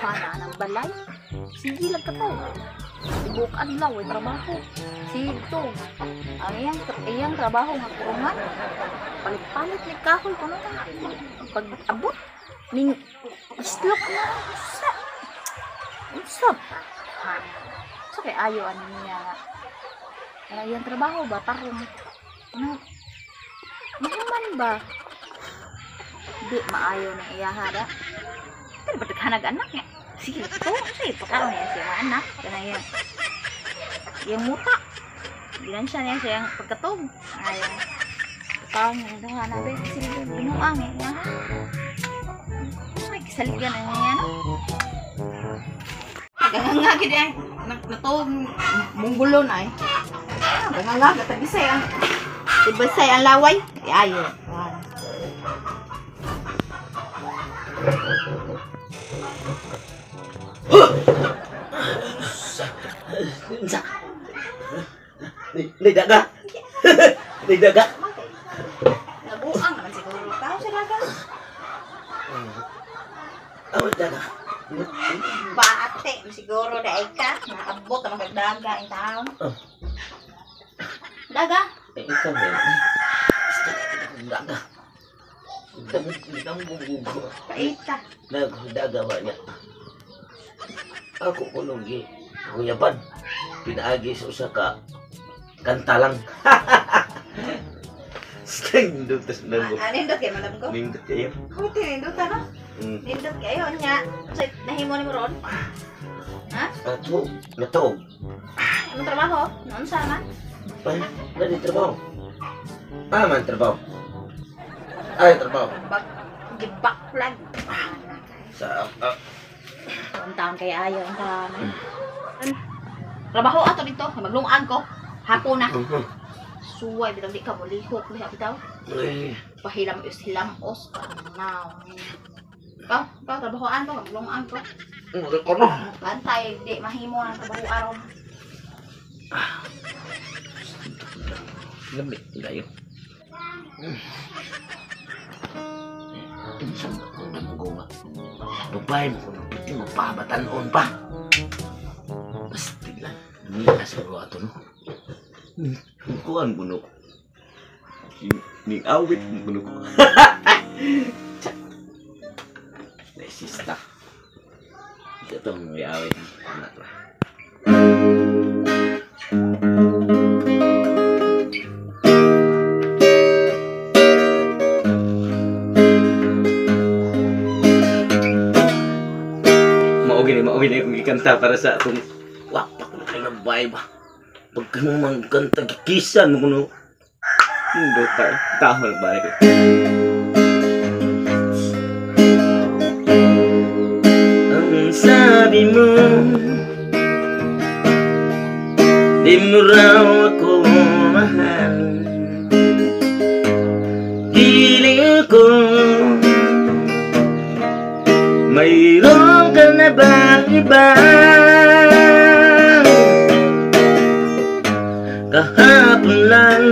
Tawhana ng balay. Sige lang ka to. Tibok adlaw ay trabaho. Sige to. Ang iyang trabaho nga kurungan. Palit-palit ni kahoy kuno ka. Pag abot ning islok na usa. Unsa? Ha. So kay ayo ani niya nga. Kaya iyang trabaho ba tarong. Ano? Mahuman ba? Di maayo na iyaha da. Pero ba't naghanag anak niya? Sige, ito. Sige, pagkaroon niya siya mga anak. Kana yan. Yung muta. Ginansya niya siya yung pagkatog. Ay, tawag niya. Ito nga nabi. Sige, binuang niya. Iyaha. Ay, kisaligan na niya, no? Gangangagid ay. Natog munggulon ay. Gangangag tagisay ang tibasay ang laway. Ay, ayo. Unsa? Ni daga. Ni daga. Nabuang naman siguro tao sa daga. Aw daga. Bate siguro daay ka naabot ang magdaga in taon. Daga. Eh, ikaw eh. Basta daga. Dang bubugo. Paita. Nagdaga ba niya? Ako kuno gi kuyaban. Pinaagi sa usa ka kanta lang. Nindot tas nang Ah, nindot kay madam ko. Nindot kayo. Buti nindot ano? Nindot kayo nya. Sa nahimo nimo ron? Ha? Ato, natog. Anong trabaho? Noon sa man? Ay, nadi trabaho. Ah, man trabaho. Ay, trabaho. Bak gibaklag. Sa Ang taon kay ayo ang taon. Trabaho ato dito, maglungag ko. Hapon na. Suway bitaw di ka mo lihok diha bitaw. Ay, Pahilam is hilamos. Now. Ikaw, ikaw trabahoan ko, maglungag ko. mura ko no. Bantay di mahimo ang trabaho aron. Lamit kayo. Unsa man kung damgo nga. Babae mo kung piti mo pa, batanon pa. Basta lang. Nila sa ato no. Kuan mo no. Ning awit mo no. Resista. Ito ang may awit. Anak ba? Mao gini akong gikanta para sa atong wapak na kayo ng bahay ba. Pagka mo magkanta, gikisan mo kuno. Hindi tayo. Tahol ba ko? Ang sabi mo, di mo raw ako mahal. Giling ko, mayroon ka na bang iba? Kahapon lang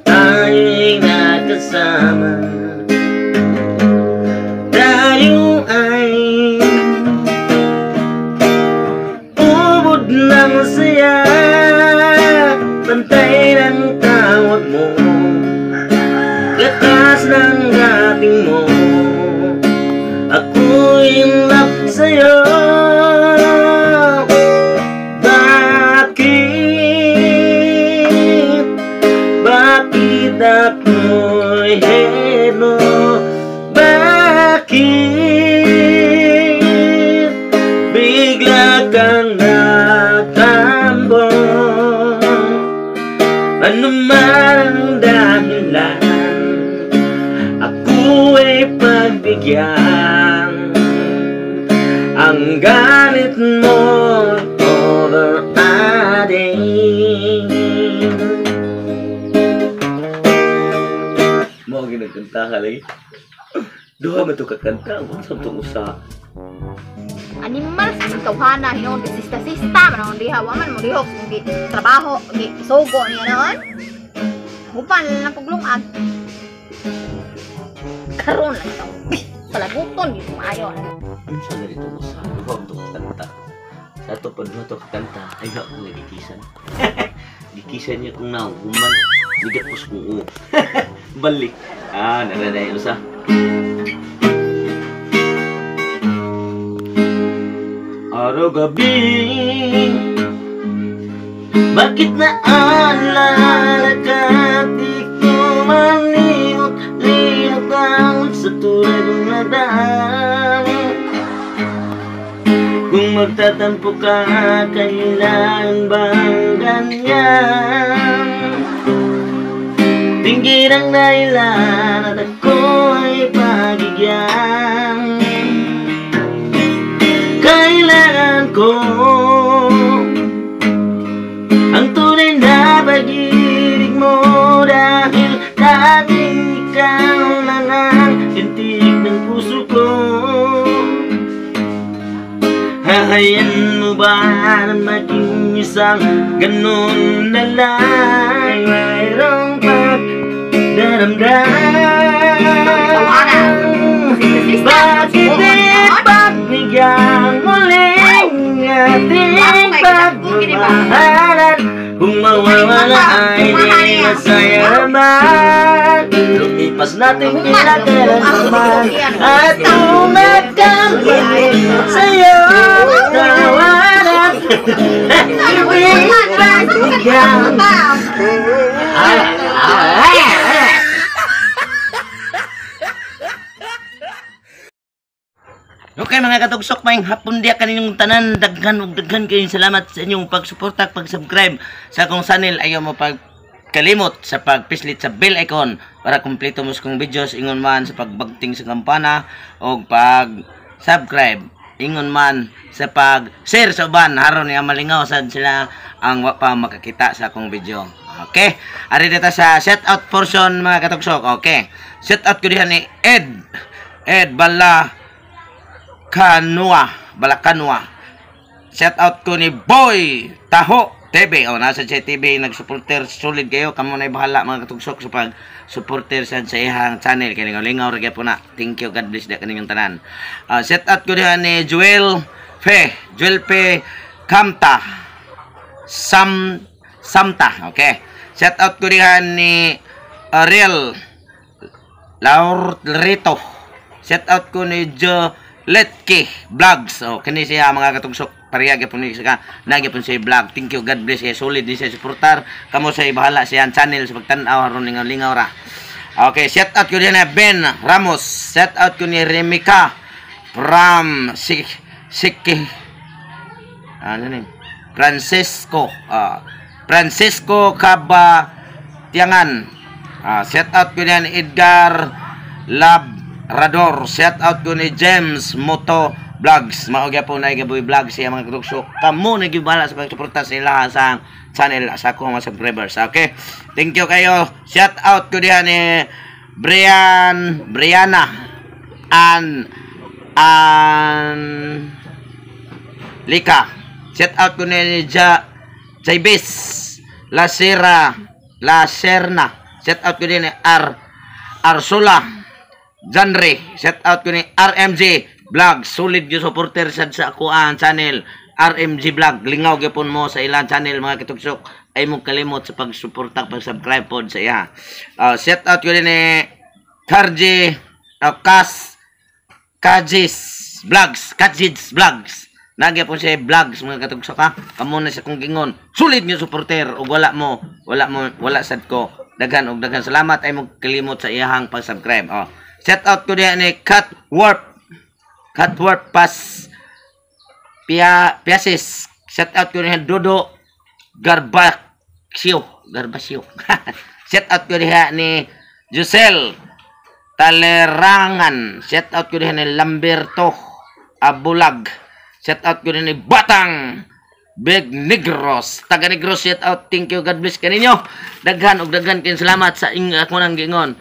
tayo'y nakasama. Tayo ay ubod ng saya. Pantay ng tawag mo, lakas ng dating mo. Ako'y in love sa'yo. Bakit? Bakit ako'y heno? Bakit bigla kang natambo? Ano man ang dahilan, ako ay pagbigyan. Ang galit mo over a day. Mo ginagkanta ka lagi. Duha man to kakanta, unsa to usa? Animal sa tawhana hinon sista-sista man diha wa man mo lihok gi trabaho gi sugo niya noon. Hupan lang kog lungag. Karon lang ito. Palaguton gyud maayo. Ano sa ganito mo sa duha to kanta? Sa ato pa duha to kanta, ay ako nga gikisan. Gikisan niya kung naong human. Nigapos ko. Balik. Ah, naranay usa. Araw gabi, bakit naalala ka? Di ko malimot, limot ang sa tulad kong nadaan. Kung magtatampo ka, kailan bang ganyan? Tingin ang dahilan at ako ay pagigyan. Kailangan ko ang tunay na pag-ibig mo, dahil tanging ikaw lang ang tintig ng puso ko. Hahayan mo ba na maging isang ganun na lang? Mayroong pagdaramdam. Bakit di pagbigyan muling ating pagmamahalan? Kung mawawala ay di masaya naman. Lumipas natin kinakailanman at kung nagkamali sa'yo, tawanan. Hindi pagbigyan. Okay mga katugsok, maayong hapon diya kaninyong tanan. Daghan ug daghan kayong salamat sa inyong pagsuporta at pag-subscribe sa akong channel. Ayaw mo pagkalimot sa pagpislit sa bell icon para kumpleto mo sa kong videos, ingon man sa pagbagting sa kampana o pag-subscribe, ingon man sa pag-share sa uban aron nga malingaw sad sila ang wa pa makakita sa akong video. Okay, ari dito sa shout out portion mga katugsok. Okay, shout out ko diha ni Ed Bala Balakanua. Shout out ko ni Boy Taho TV. O, nasa siya TV, nag-supporter solid kayo. Kamo na bahala mga katugsok sa pag-supporter sa iyang channel. Kaya lingaw-lingaw rin po na. Thank you, God bless na kaninyong tanan. Shout out ko diha ni Joel Fe Kamta Samta. Okay. Shout out ko diha ni Ariel Laurito. Shout out ko ni Jo Letke Vlogs. Oh, kini siya mga katugsok, pareha gyapon ni siya, nagyapon siya vlog. Thank you, God bless siya, solid ni siya suportar. Kamo sa bahala siya channel sa pagtan-aw aron lingaw-lingaw ra. Okay, shout out ko din na Ben Ramos. Shout out ko ni Remika from Siki ano ni Francisco Francisco Cabatiangan. Shout out ko din Edgar Labrador. Shout out ko ni James Moto Vlogs. Mao gyapon na gaboy vlog siya mga katugsok. Kamo na gyud bahala sa pagsuporta sa ila sa channel sa akong mga subscribers. Okay. Thank you kayo. Shout out ko diha ni Brianna An Lika. Shout out ko ni Jaibis Lasera Laserna. Shout out ko din ni Arsula Janre. Shout out ko ni RMG Vlog. Solid yung supporter sad sa ako ang channel RMG Vlog. Lingaw gyapon mo sa ilang channel mga katugsok. Ay mo kalimot sa pagsuporta, pag-subscribe pod sa iya. Shout out ko din ni Karji Kas Kajis Vlogs. Kajis Vlogs. Nagyapon siya vlogs mga katugsok ha. Kamo na sa kong gingon. Solid yung supporter ug wala mo wala sad ko. Daghan og daghan salamat ay mo kalimot sa iyahang pag-subscribe. Oh. Shout out ko diha ni Catwarp Pas Piasis. Shout out ko niya Dodo Garbasio. Shout out ko diha ni Giselle Talerangan. Shout out ko diha ni Lamberto Abulag. Shout out ko diha ni Batang Big Negros. Taga Negros, shout out. Thank you, God bless kaninyo. Daghan og daghan kayong salamat sa ako nang gingon.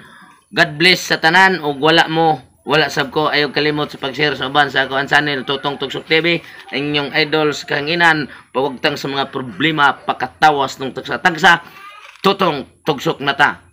God bless sa tanan og wala mo wala sab ko. Ayaw kalimot sa pag-share sa uban sa ako ang channel Tutong Tugsok TV, ang inyong idol sa kahanginan, pawagtang sa mga problema, pakatawas ng tagsa-tagsa. Tutong Tugsok na ta.